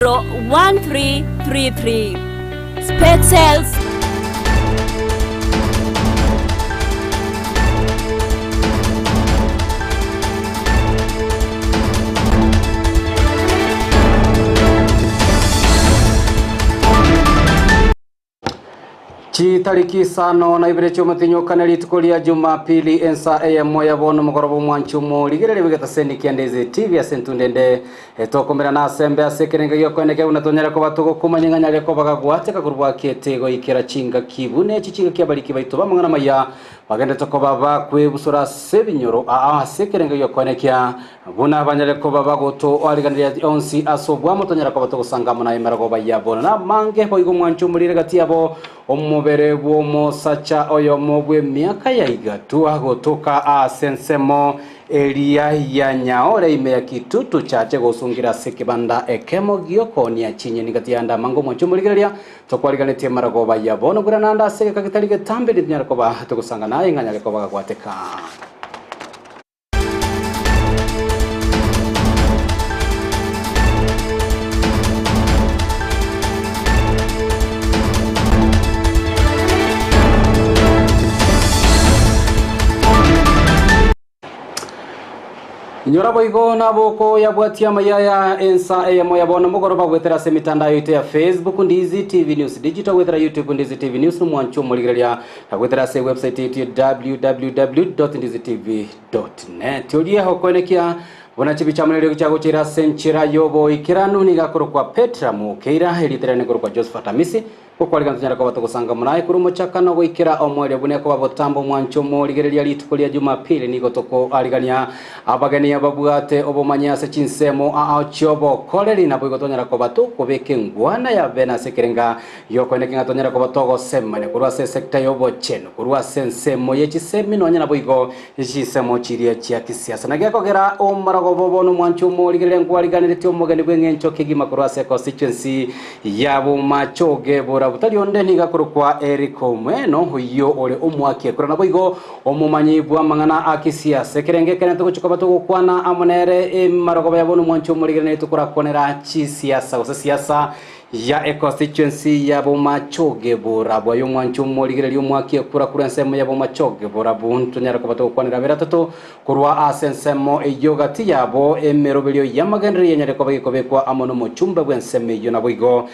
1333. Spexels. Chitariki isano na ibere chi'omotinyokane rituko ria Jumapili ensa eyemo ya bono omogoroba omwanchi omorigereria bw'egetaseni kia Ndezi TV ase entunde ende etokomerana ase embe ase ekerengo gi'okoeneka buna tonyare koba togokumanya ng'a nyare koba gagwateka korwa bwakete goikera chingaki buna echi chingaki abariki baito b'amang'ana amaya bagenderete koba bakwebusura ase ebinyoro aa ase ekerengo gi'okoenekia Buna banyare koba bagotoariganeria onsi ase obwamo, tonyare koba togosanga amo naye emerogoba yabo. Na namange boigo omwancho omorire gati yabo, omobere bw'omosacha oyomo bw'emiaka ya igatu agotoka ase ensemo eria ya Nyaore ime ya Kitutu Chache gosungira ase ekebanda ekemo gi'okoonia chinyeni gati y'ande amange omwancho omorigereria tokwariganetie emerogoba yabo. Nogwera naende ase egeka getari getambe nitonyare koba togosanga naye ng'a anyare koba gagwateka. Inyora boigo naboko yabwatia amaya aya ensa eyemo ya bono mogoroba goetera ase emitandao yaito ya Facebook Ndizi TV News Digital goetera YouTube Ndizi TV News nomwancho omorigereria Na goetera ase ewebsite yaito ya www.ndizitv.net. Oria okoenekia buna chibicha amo neriogi chiagochera ase enchera y'oboikeranu nigo akorokwa Petra Mokeira, erieta riane nikorokwa Josephat Amisi. Gokwarigana tonyare koba togosanga buna aye korwa omochakano goikera omoerio buna ekoba botambe omwancho omorigereria rituko ria Jumapili nigo tokoarigania abageni ababwate obomanyi ase chinsemo ao chiobokoreri naboigo twanyara koba tokobeka engwana ya bene ase ekerenga Y'okoeneka ng'a tonyare koba togosemania korwa ase esecta y'obochenu, korwa ase ensemo ye chisemi nonya naboigo chinsemo chiria chia kisiasa. Naki gekogera omorogoba obo nomwancho omorigereria nkwariganeretie omogeni bw'eng'encho kegima korwa ase econstituency ya Bomachoge Borabu. Tari onde nigo akorokwa Eric Omweno, oyio ore omoaki ekura naboigo omomanyi bw'amang'ana a kisiasa. Ekerengo ekenene togochia koba togokwana amo nere emarogoba ya bono omwancho omorigereria tokorakwanera chisiasa gose siasa Ya econstituency ya Bomachoge Borabu. Aye omwancho omorigereria omwaki ekura korwa ensemo ya Bomachoge Borabu. Ntonyare koba togokwanera abere atato korwa ase ensemo eyio gati yabo emeroberio y'amagenderero yanyare koba gekobekwa amo nomochumbe bw'ensemo eyio naboigo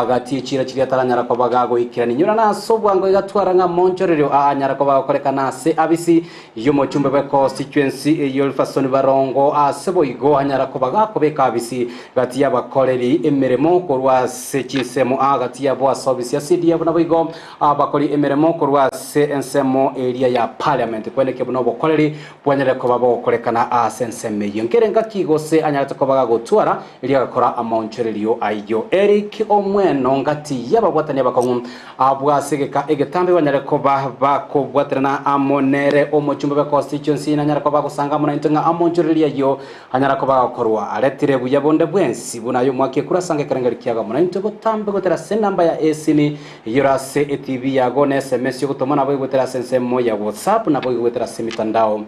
gati y'echiira chiria ataranyara koba gagoikerania. Inyora nase obwango igatwara ng'a amonchorerio aa anyare koba agokorekana ase abisi y'omochumbe bw'econstituency eyio Elphason Barongo ase boigo anyara koba gakobeka abisi Gati y'abakoreri emeremo korwa ase chinsemo aa gati yabo ase obisi ya CDF naboigo abakori emeremo korwa ase ensemo eria ya parliament kwenekia buna obokoreri bwanyarire koba bogokorekana ase ensemo eyio. Nkere ngaki gose anyarete koba gagotwara erio agakora amaonchorerio ayio. Eric Omweno ngati y'ababwatani abakong'u abwo ase egeka egetambe banyare koba bakobwaterana amo nere omochumbe bwe constituency nanyare koba agosanga amo naintwe ng'a amonchorerio ayio Anyara koba agokorwa aretire buya bonde bwensi buna ay'omwaka ekura ase ekerengerio kiago na intwe botambe gotera ase enamba ya esimi eyio ase etibi yago na sms y'ogotoma nabo egwetera ase ensemo ya whatsapp nabo egwetera ase emitandao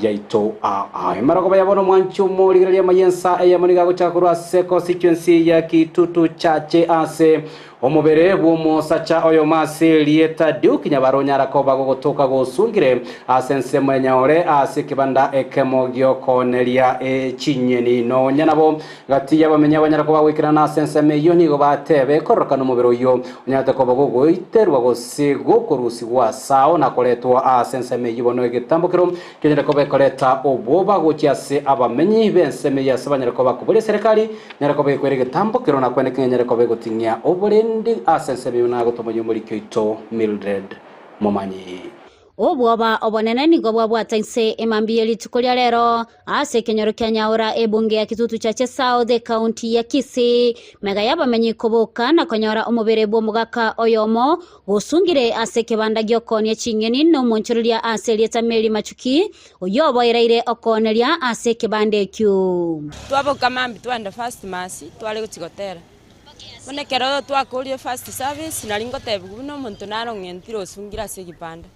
yaito aa emarogoba ya bono omwanchi omorigereria amaye ensa eyemo nigo agochaka korwa ase constituency ya Kitutu Chache ase Omobere bw'omosacha oyomo ase erieta Duke Nyabaro onyara koba gogotoka gosungire ase ensemo ya Nyaore ase ekebanda ekemo gi'okooneria chinyeni. Nonya nabo gati y'abamenyi abanyara koba goikerana ase ensemo eyio nigo batebe kororokana omobere oyio onyarete koba gogoiterwa gose gokorusigwa asao na koretwa ase ensemo eyio bono egetambokero kenyare koba ekoreta obwoba gochia ase abamenyi b'ensemo eyio ase banyare koba koboria eserekari Nyare koba ekwera egetambokero na kweneka ng'a nyare koba egoting'ia oborendi ase ensemo eyio nagotomoyia omoriki oito Mildred Momanyi. Obwoba obonene nigo bwabwata inse emambia ye rituko ria rero ase ekenyoro kia Nyaura ebunge ya Kitutu Chache South ekaunti ya Kisii mega y'abamenyi koboka na konyora omobere bw'omogaka oyomo gosungire ase ekebanda gi'okoonia ching'eni na omonchoreria ase erieta Mary Machuki Oyio oboereire okooneria ase ekebanda ekio. Twaboka mambia twagenda first mass tware gochia gotera. Bono ekero twakorire first service nari ngotebiwa buna omonto naro ong'entire osungire ase ekebanda.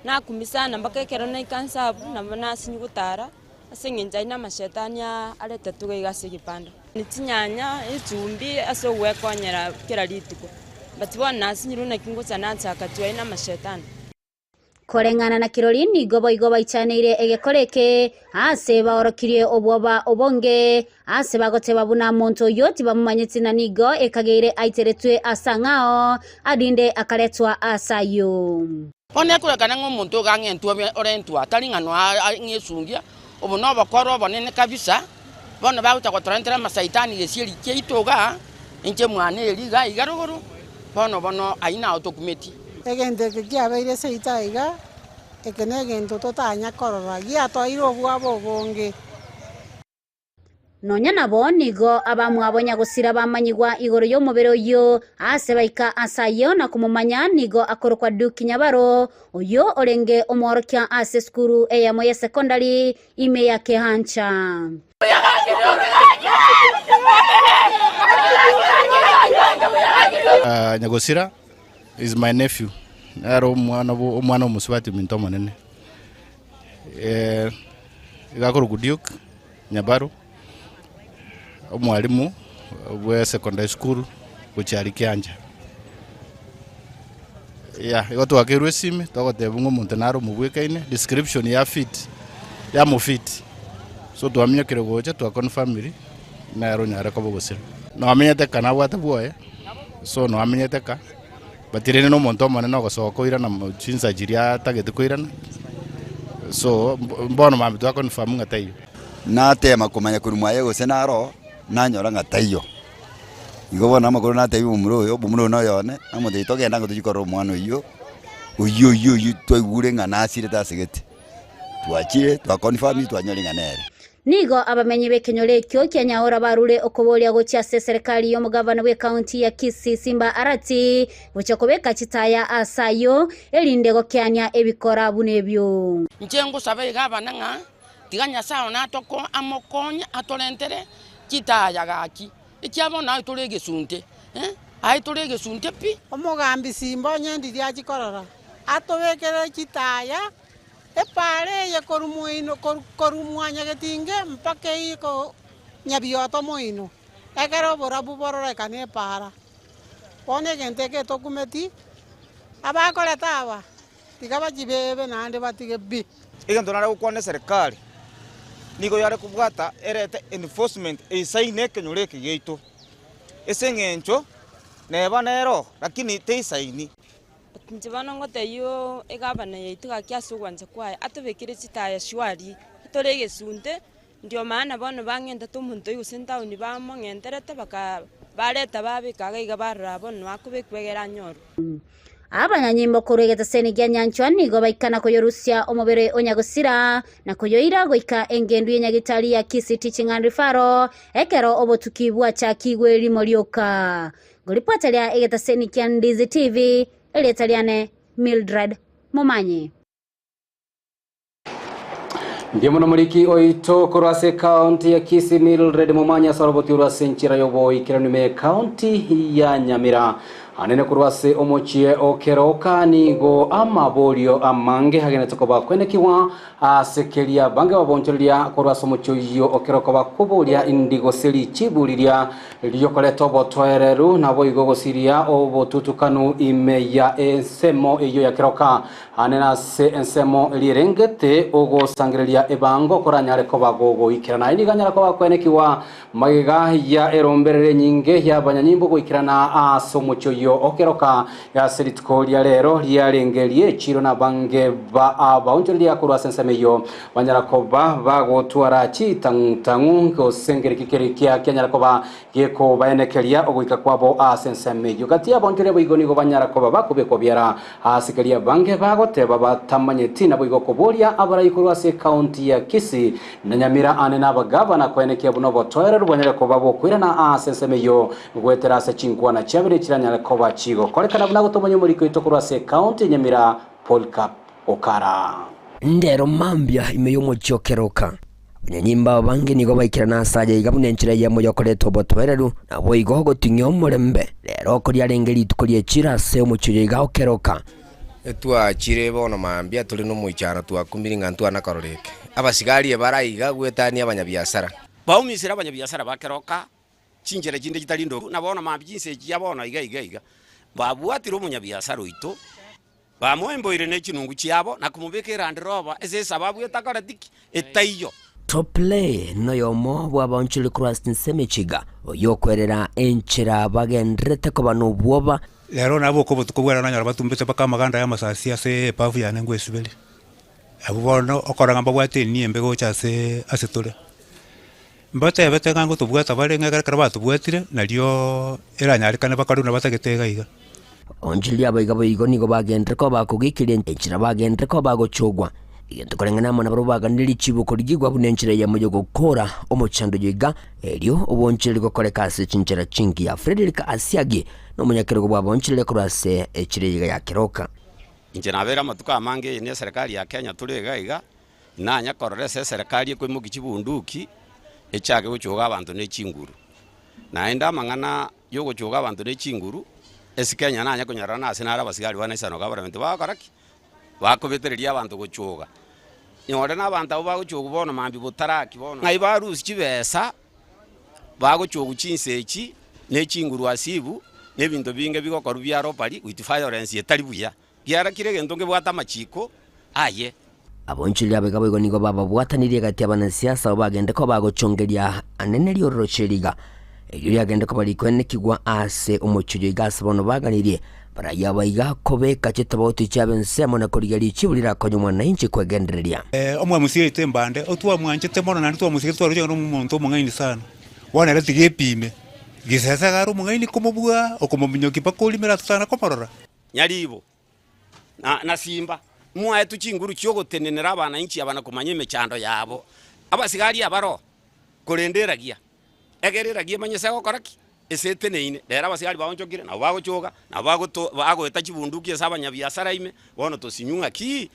Nakumia sana mpaka ekero naika nse abwo nabo nasinywa gotara ase eng'encho aywo na amashetani aa aretetwe iga iga ase ekebanda. Chinyanya, echumbi ase ogwekonyera kera rituko. But bono nasinyirwe naki ngocha nachaka chwai na amashetani. Koreng'ana na kirori nigo boigo baichaneire egekora eke, aase baorokirie obwoba obonge, aase bagoteba buna monto oyio tibamomanyeti na nigo ekageire aiteretwe ase ang'ao, arinde akaretwa aase ayio. Bono ekorekana ng'a omonto iga ang'entwe orentwe atari ng'a noa ng'esungia, obo nobokoro obonene kabisa, bono bagocha gotorentera amasaitani gesieri kiaito igaa, inche mwane eria iga iga rogoro, bono bono ayio nao tokumetie. Egento eke kiabeire seito aiga, eke negento totanya korora, giatoeire obwabo obonge. Nonya nabo nigo abamwabo nyagosira bamanyigwa igoro y'omobere oyio, aase baika ase ayio na komomanya nigo akorokwa Duke Nyabaro, oyio orenge omworokia ase esukuru eyemo y'esekondari ime ya Kehancha. Nyagosira is my nephew, nere omwana bwo omwana omosubati ominto omonene. Iga akorokwa Duke Nyabaro, omwalimu bwe secondary school gochia aria Kianja. Yeah, igo twakeirwe esimi togotebwa ng'a omonto nare omobwekaine, description ya fit, yamofit. So twaminyokire gocha twaconfirmiri nere onyare koba ogosira. Noamenyete ka nabwate bwoye, so noamenyete ka, but rende na omonto omonene ogosoka koirana mo chinsa chiria atagete koirana, so mbono mambia twaconfirm ng'a taiyo. Natema komanya korwa mwaye gose naro, nanyora ng'a taiyo. Igo bono amakoro natebia omomura oyo, omomura oyo noyo one, namotebia togende ango tochie korora omwana oyio, oyio oyio oyio twaigure ng'a nasirete asegete. Twachire, twaconfirm twanyora ng'a nere. Nigo abamenyi b'ekenyoro ekio kia Nyaora barure okoboria gochia ase eserekari y'omogavana bw'ekaunti ya Kisii Simba Arati gochia kobeka chitaya ase ayio erinde gokeania ebikora buna ebio. Inche ngosaba iga abana ng'a tiga Nyasae one atoko amokonye atorentere chitaya gaki, ekiagera bono aye tore egesunte, eh, aye tore egesunte pi. Omogambi Simba onye ndiria achie korora, atobekere chitaya Epaara eye korwa moino korwa mwanyagetinge mpaka eiko nyabioto moino, ekero oborabu bororekane epaara. Bono egento eke etokumeti, abakoreta aba tiga bachibebe naende batige bi. Egento nare gokwana eserekari, nigo yare kobwata erete enforcement eisaine ekenyoro eke giaito, ase eng'encho neba nero lakini teisaini. Inche bono ngotebia egavana yaito gaki ase ogwancha kwaye, atobekere chitaya shwari, tore egesunte, ndio maana bono bang'entete omonto oyio gose etown bamong'enterete baka bareta babeka iga iga barora bono akobekwa egere anyorwe. Abanyanyimbo korwa egeteseni gia nyanchwa nigo baikana koyorusia omobere o nyagosira na koyoira goika engendu y'enyagitari ya Kisii Teaching and Referral ekero obotuki bwachakigwe rimo rioka. Ngoripota ria egetaseni kia Ndizi TV, erieta riane Mildred Momanyi. Mbuya mono moriki oito korwa ase ekaunti ya Kisii Mildred Momanyi ase oroboti orwo ase enchera y'oboikeranu ime ekaunti ya Nyamira. Anene korwa ase omochie o Keroka nigo amaborio amange agenete koba kwenekigwa Ase keria bange babonchoreria korwa ase omochie oyio o keroka bakoboria indi gose richibu riria riokoreta obotoereru, naboigo gosiria obotutukanu ime ya ensemo eyio ya keroka, aane nase ensemo eria erengete ogosangereria ebango koranyare koba gogoikerana. Aye nigo anyara koba kwenekigwa Magega ya eromberero enyinge y'abanyanyimbo goikerana ase omochie oyio o keroka ase rituko ria rero riarenge ri'echiro nabange ba abaonchoreria korwa ase ensemo eyio banyara koba bagotwara chitang'u-tang'u gose ngereki keri kia kianyara koba gekobaenekeria ogoika kwabo ase ensemo eyio. Gati y'abaonchoreria boigo nigo banyara koba bakobekwa biara ase keria abange bagoteba batamanyeti naboigo koboria abarai korwa ase ekaunti ya Kisii Na nyamira aane nabagavana koenekia buna obotoereru bwanyare koba bokoirana aase ensemo eyio, goetera ase chinkwana chiabere chiranyare koba chigokorekana buna gotomanya omoriko oito korwa ase ekaunti ya Nyamira, Polycarp Okara. Ndero mambia ime y'omochie o Keroka, abanyanyimbo abange nigo baikerana ase aya iga buna enchera eyemo y'okoreta obotoereru, naboigo goting'ia omorembe. Rero oko riarenge rituko ri'echira ase omochie oyo iga o Keroka. Etwachire bono mambia tore nomoichano twakumire ng'a ntwana korora eke. Abasigari ebare aiga goetania abanyabiasara. Baumisire abanyabiasara ba keroka. Chinchera chinde chitari ndoru, na bono mambia chinsa echi chia bono iga iga iga, babwatire omonyabiasara oito, bamoemboire ne chinungu chiabo, na komobeka erandi roba ase esababu etakoreti ki? Etaiyo. Topley noyomo bw'abaonchoreri korwa ase Nsemichiga, oyokwerera enchera bagendererete koba nobwoba. Rero naboka obotuko bware nanyora batumbete mpaka amaganda y'amasasi ase ebafu yane ngwesiberia. Abwo bono okora ng'a mbabwate enia embe gocha ase ase tore. Mbatebete ng'a ngotobwata bare ng'a ekero batobwatire nario eranyarekane bakore buna batagete iga iga. Onchiria abaiga boigo nigo bagenderere koba bakogekeria enchera bagenderere koba bagochogwa. Egento koreng'ana amo nabarabwo baganire richibo korigigwa buna enchera eyemo y'ogokoora omochando oyo iga, erio obonchoreri gokoreka ase chinchera chingiya. Frederick Asiagi nomonyakerogo bw'abaonchoreri korwa ase echira eyeiga ya Keroka. Inche nabeire amatuko amange eye neserekari ya Kenya tore iga iga, Nanya korora ase eserekari ekoimokia chibunduki echake gochoga abanto ne chinguru. Naende amang'ana yogochoga abanto ne chinguru, ase Kenya nanya konyorora nase nare abasigari ba National Government bagokora ki? Bakobetereria abanto gochoga. Nyore na abanto abwo bagochogwa bono mambia botaraki bono ng'ai barusia chibesa bagochogwa chinsa echi ne chinguru asibu, na ebinto binge bigokorwa bia robbery with violence etari buya. Kiara kire egento nkebwate amachiko aye. Abonchoreri abaiga boigo nigo bababwatanirie egati y'abanasiasa abwo bagende koba bagochongeria anene riororoche riga, erio riagende koba rikoenekigwa ase omochie oyo iga ase bono baganirie barayio abaiga kobeka chitobauti chiabo ensemo na korigia richibu rirakonye omwananchi kwegendereria. Omwamusi oito embande, otwamwanchete mono naende twamosigete twaroche ng'a nomonto omong'aini sana. Bono ere tiga epime, gisese iga are omong'aini komobua, okomominyokia mpaka orimere atotana komorora. Nyaribo, na na simba, mwaetwe chinguru chi'ogotenenera abananchi aba na komanya emechando yabo. Abasigari abaroo, korende eragia, egere eragia emanye ase egokora ki? Ase eteneine. Rero abasigari baonchokire, nabo bagochoga, nabo bagoto bagoeta chibunduki ase abanyabiasara ime, bono tosinywe ng'aki?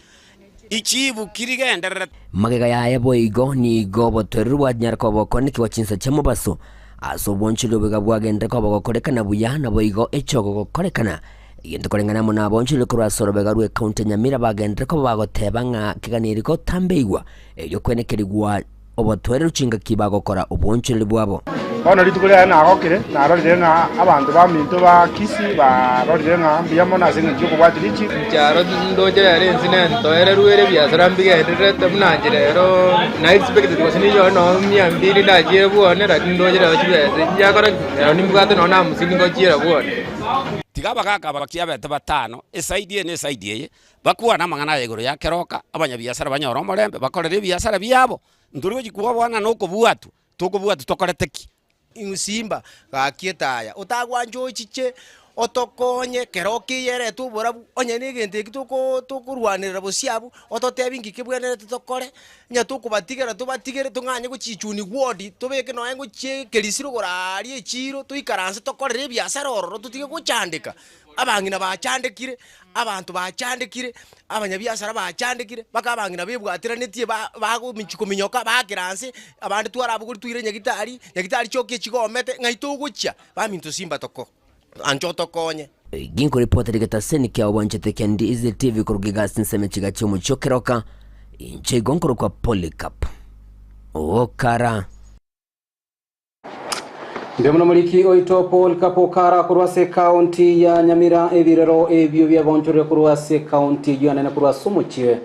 Ichibu ki rigendererete? Magega yaye boigo nigo obotoereru bwanyara koba bokonekigwa chinsa chia mobaso, ase obonchoreri oboiga bwagenderere koba bogokorekana buya, naboigo echogo gokorekana. Egento koreng'ana amo nabonchoreri korwa ase orobega rw'ecounty ya Nyamira bagenderere koba bagoteba ng'a keganeri gotambeigwa erio kwenekerigwa obotoereru chingaki bagokora obonchoreri bwabo. Bono rituko riaye nagokire, narorire ng'a abanto baminto ba Kisii barorire ng'a mbuya mono ase engencho y'okobwatia richiiko. Nchiaro ndoche rero ense nentoereru ere ebiasara mbigendererete buna inche rero na expected gose ninyore nonye mia mbili ndachiere bwone lakini ndoche rero chibesa nchiakora ki? Rero nimbwate nonye na hamsini ngochiera bwone. Tiga abagaaka aba bakiabete batano, esaidi eye na esaidi eye, Bakwane amang'ana aya igoro ya keroka, abanyabiasara banyore omorembe, bakorere ebiasara biabo. Ntori gochia kobwana nokobwatwa, tokobwatwa tokorete ki? Simba, gaki etaya, otagwancha ochiche otokonye kero okiyeretwe oborabu, onye na egento eki toko tokorwanerera bosio abwo, ototebie nki kebwenerete tokore, onye tokobatigera tobatigere tong'anye gochichuni ward, tobeke nonye gochia ekerisiro igoro aaria echiro, toikaranse tokorere ebiasara ororo totige gochandeka. Abang'ina bachandekire, abanto bachandekire, abanyabiasara bachandekire, mpaka abang'ina bebwateranetie ba bagomichi kominyoka bakera nse, abande twarabogori toire nyagitari, nyagitari chioka echigomete, ng'ai togochia? Baminto simba toko ancha otokonye. Ginkoripota rigetaseni kia obwanchete kia Ndizi TV koruga egasi nseme chiga chi'omochie o Keroka, inche igo nkorokwa Polycarp Okara. Mbuya mono moriki oito Paul Kapokara korwa ase ekaunti ya Nyamira ebirero ebio biagonchorire korwa ase ekaunti eyio anene korwa ase omochie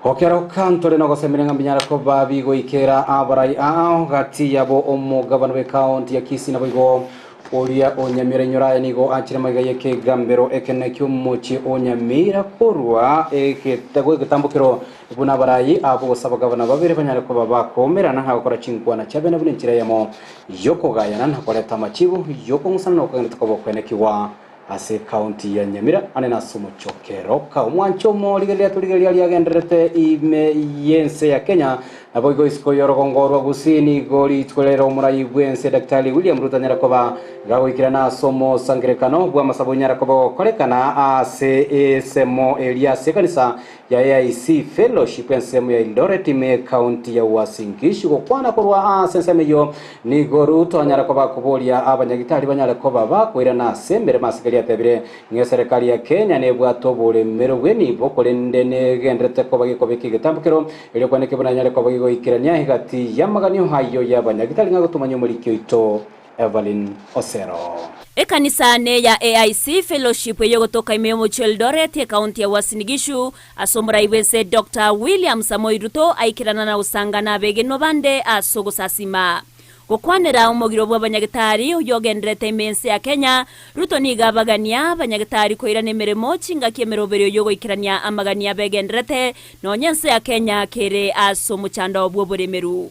o Keroka ntore nogosemeria ng'a mbinyare koba bigoikera abarai ao gati yabo omogabana bw'ekaunti ya Kisii naboigo oria o Nyamira inyora aye nigo achire magega y'ekegambero ekenene ki'omochie o Nyamira korwa egetego egetambokero Buna abarai abwo gose abagabana babere banyare koba bakoumerana na gokora chinkwana chiabene buna enchera eyemo y'okogayana na koreta amachibu y'okong'usana na okogenda tokoba okwenekigwa ase ekaunti ya Nyamira ane nase omochie o Keroka. Omwancho omo rigereria torigereria riagendererete ime y'ense ya Kenya naboigo isiko y'orogongo rwa Gusii nigo rituko rero omorai bw'ense Daktari William Ruto anyare koba Gagoikerana ase omosangererekano bw'amasabo onyare koba ogokorekana ase esemo eria ase ekanisa ya AIC Fellowship ensemo ya Eldoret ime ekaunti ya Uasin Gishu. Gokwana korwa ase ensemo eyio nigo Ruto anyare koba akoboria abanyagitari banyare koba bakoirana ase emeremo ase keria atebire ng'a eserekari ya Kenya nebwate oboremero bw'enibo korende negendererete koba gekobeka egetambokero erio kwaneke buna enyare koba gegoikerania egati y'amaganio ayio y'abanyagitari ng'a gotomanya omoriki oito. Evelyn Osero. Ekanisa neya AIC Fellowship eyogotoka ime y'omochie o Eldoret, ekaunti ya Uasin Gishu, ase omorai bw'ense Doctor William Samoei Ruto aikerana na gosanga nabegenwa bande ase ogosasima. Gokwanera omogiro bw'abanyagetari oyio ogenderete ime y'ense ya Kenya, Ruto nigo abagania abanyagetari koirana emeremo chingaki emeroberio y'ogoikerania amagania abegenderete nonya ense ya Kenya kere ase omochando bw'oboremeru.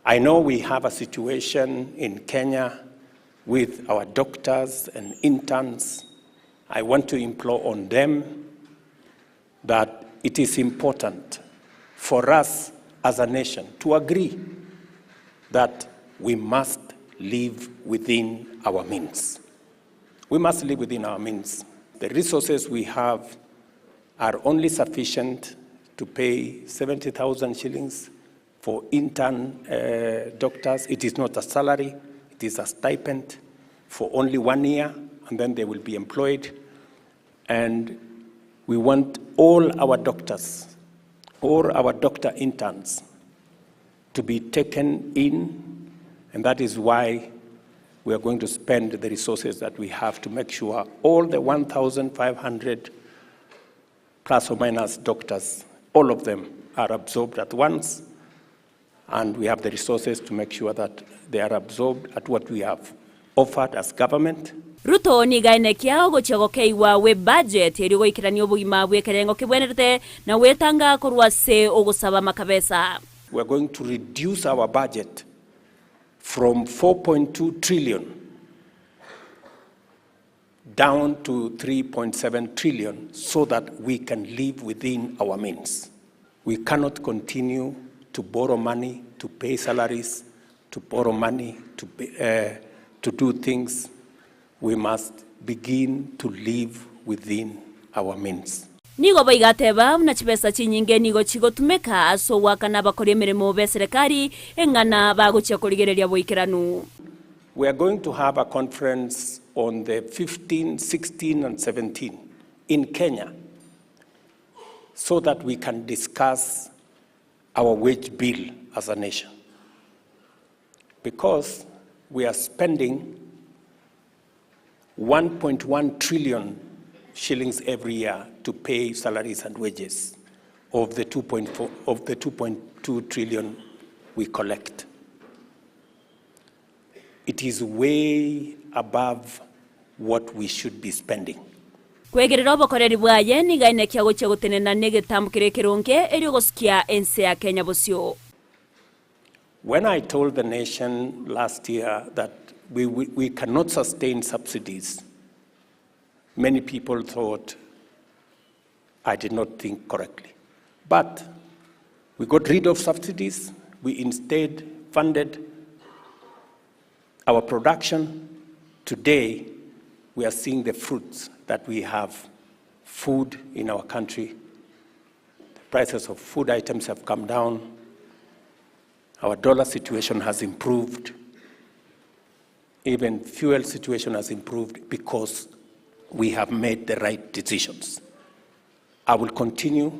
I know we have a situation in Kenya with our doctors and interns. I want to implore on them that it is important for us as a nation to agree that we must live within our means. We must live within our means. The resources we have are only sufficient to pay 70,000 shillings for intern uh, doctors. It is not a salary, it is a stipend for only one year, and then they will be employed. And we want all our doctors, all our doctor interns, to be taken in, and that is why we are going to spend the resources that we have to make sure all the 1,500 plus or minus doctors, all of them are absorbed at once, and we have the resources to make sure that they are absorbed at what we have offered as government. Ruto nigo aenekia ogochia gokeigwa gwe budget erio goikerania obogima bw'ekerengo kebwenerete na gwetanga korwa ase ogosaba amakabesa. We are going to reduce our budget from 4.2 trillion down to 3.7 trillion so that we can live within our means. We cannot continue to borrow money to pay salaries, to borrow money to, uh, to do things. We must begin to live within our means. Nigo boigo ateba buna chibesa chinyinge nigo chigotumeka ase ogoakana abakori emeremo b'eserekari eng'ana bagochia korigereria boikeranu. We are going to have a conference on the 15, 16, and 17 in Kenya so that we can discuss our wage bill as a nation. Because we are spending 1.1 trillion shillings every year to pay salaries and wages of the 2.4 of the 2.2 trillion we collect. It is way above what we should be spending. Kwegerera obokoreri bwaye nigo ainekia gochia gotenena negetambo keria ekeronge erio gosukia ense ya Kenya bosio. When I told the nation last year that we, we, we cannot sustain subsidies, many people thought I did not think correctly. But we got rid of subsidies. We instead funded our production. Today, we are seeing the fruits that we have food in our country. The prices of food items have come down. Our dollar situation has improved. Even fuel situation has improved because we have made the right decisions. I will continue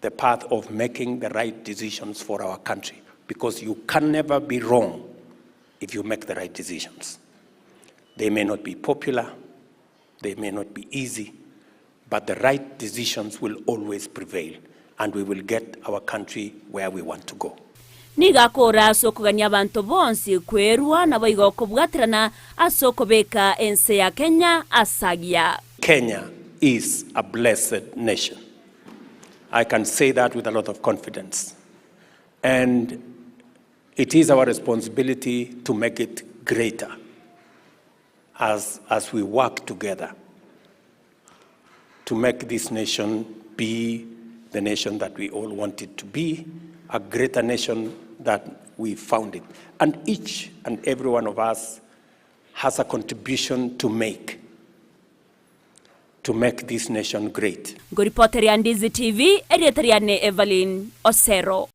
the path of making the right decisions for our country because you can never be wrong if you make the right decisions. They may not be popular, they may not be easy, but the right decisions will always prevail and we will get our country where we want to go. Nigo akora ase okogania abanto bonsi kwerua naboigo kobwaterana ase okobeka ense ya Kenya ase agiya. Kenya is a blessed nation. I can say that with a lot of confidence. And it is our responsibility to make it greater as, as we work together to make this nation be the nation that we all want it to be, a greater nation that we found it. And each and every one of us has a contribution to make to make this nation great. Ngoripoteria Ndizi TV, erieta riane Evelyn Osero.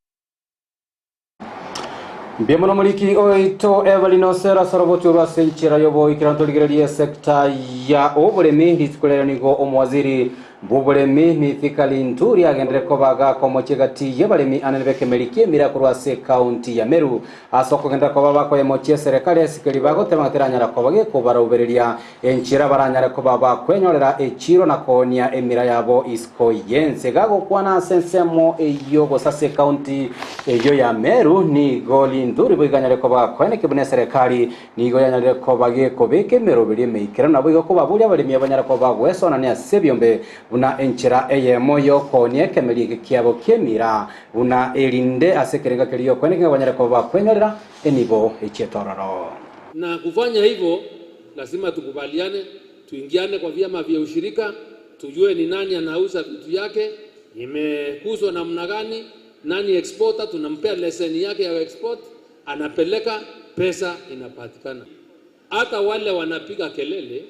Mbuya mono moriki oito Evelyn Osero ase oroboti rwa ase enchera y'oboikera ntorigererie sector ya oboremi rituko rero nigo omowaziri Bw'oboremi, Mithika Linturi agenderere koba gakomochia egati y'abaremi anene b'ekemeri ki'emira korwa ase ekaunti ya Meru. Ase okogenderera koba bakoyemochia eserekari esikeri bagoteba ng'a teranyara koba gekobaraubereria enchera baranyare koba bakwenyorera echiiro na koonia emira yabo isiko y'ense. Gagokwana ase ensemo eyio gose ase ekaunti eyio ya Meru, nigo Linturi boigo anyare koba gakoenekia buna eserekari Nigo yanyarire koba gekobeka emeroberi emeikeranu, naboigo kobaboria abaremi abanyare koba bagwesonania ase ebiombe buna enchera eyemo y'okoonia ekemeri eke kiabo ki'emira, buna erinde ase ekerengo keria gi'okweneka ng'a banyare koba bakwenyorera enibo echi'etororo. Na kufanya hivyo lazima tukubaliane, tuingiane kwa vyama vya ushirika, tujue ni nani anauza vitu yake, imekuzwa namna gani, nani exporter, tunampea leseni yake ya export, anapeleka pesa inapatikana. Hata wale wanapiga kelele,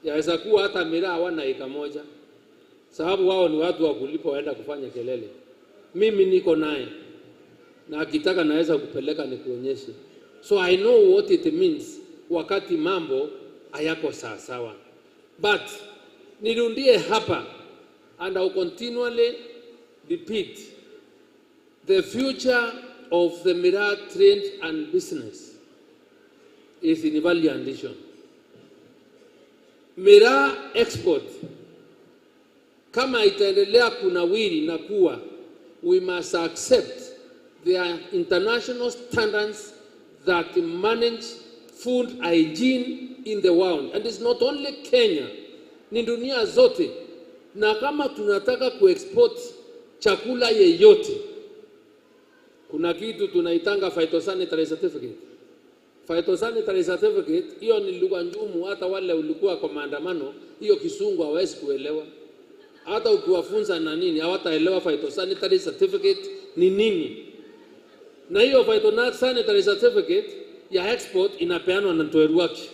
yaweza kuwa hata miraa hawana eka moja, sababu wao ni watu wa kulipa waenda kufanya kelele. Mimi niko naye na akitaka naweza kupeleka nikuonyeshe. So I know what it means wakati mambo hayako sawasawa, but nirudie hapa and I will continually repeat the future of the miraa trade and business is in value addition. Miraa export kama itaendelea kunawiri na kuwa, we must accept the international standards that manage food hygiene in the world. And it's not only Kenya, ni dunia zote. Na kama tunataka kuexport chakula yeyote, kuna kitu tunaitanga phytosanitary certificate. Phytosanitary certificate hiyo ni lugha ngumu, hata wale ulikuwa kwa maandamano, hiyo kisungu hawawezi kuelewa. Hata ukiwafunza na nini hawataelewa phytosanitary certificate ni nini. Na hiyo phytosanitary certificate ya export inapeanwa na Ntoeruaki.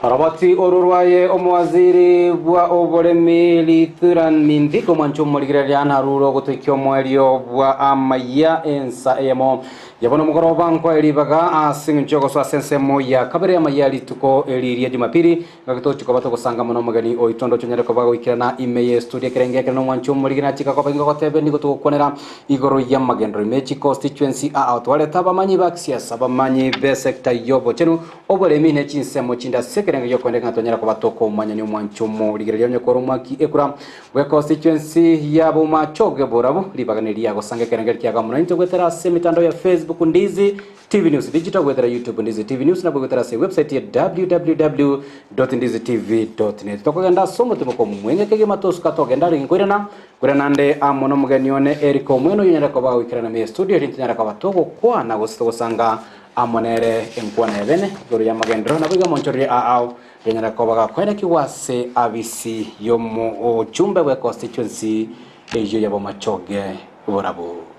Oroboti oru rwaye omowaziri bwa oboremi Lithuran Mindhiko mwancho omorigereria narure ogotoikia omoerio bwa amaya ensa eyemo yabona omogoroba nkoe ribaga ase eng'encho yogosoa ase ensemo ya kabere amaya rituko eri ria Jumapili ngaki tochi koba togosanga mono omogeni oito ndoche onyare koba goikerana ime ye studio ekerenge ekere nomwancho omorigena achika koba ingogotebe nigo togokwanera igoro y'amagenderero ime chiconstituency aa twareta abamanyi ba kisiasa abamanyi be sector y'obochenu Oboremi ne chinsemo chinde ase ekerengo gi'okoendeka ng'a twanyara koba tokomanyania omwancho omorigereria onye kore omwaki ekura bwe constituency ya Bomachoge Borabu ribaga neria gosanga ekerengo kiaga mono intwe goetera ase emitandao ya Facebook Ndizi TV News Digital goetera YouTube Ndizi TV News nabo goetera ase website ya www.ndizitv.net tokogenda ase omotimoko omweng'e kegima tosuka togenda are nkoirana koirana nde amo nomogeni one Eric Omweno oyonyare koba goikerana ime studio eri ntonyare koba togokwana gose togosanga Amo nere enkwana y'ebene igoro y'amagenderero naboigo amonchorerie aao rianyare koba gakoenekigwa ase abisi y'omochumbe bwe constituency eyio ya Bomachoge Borabu.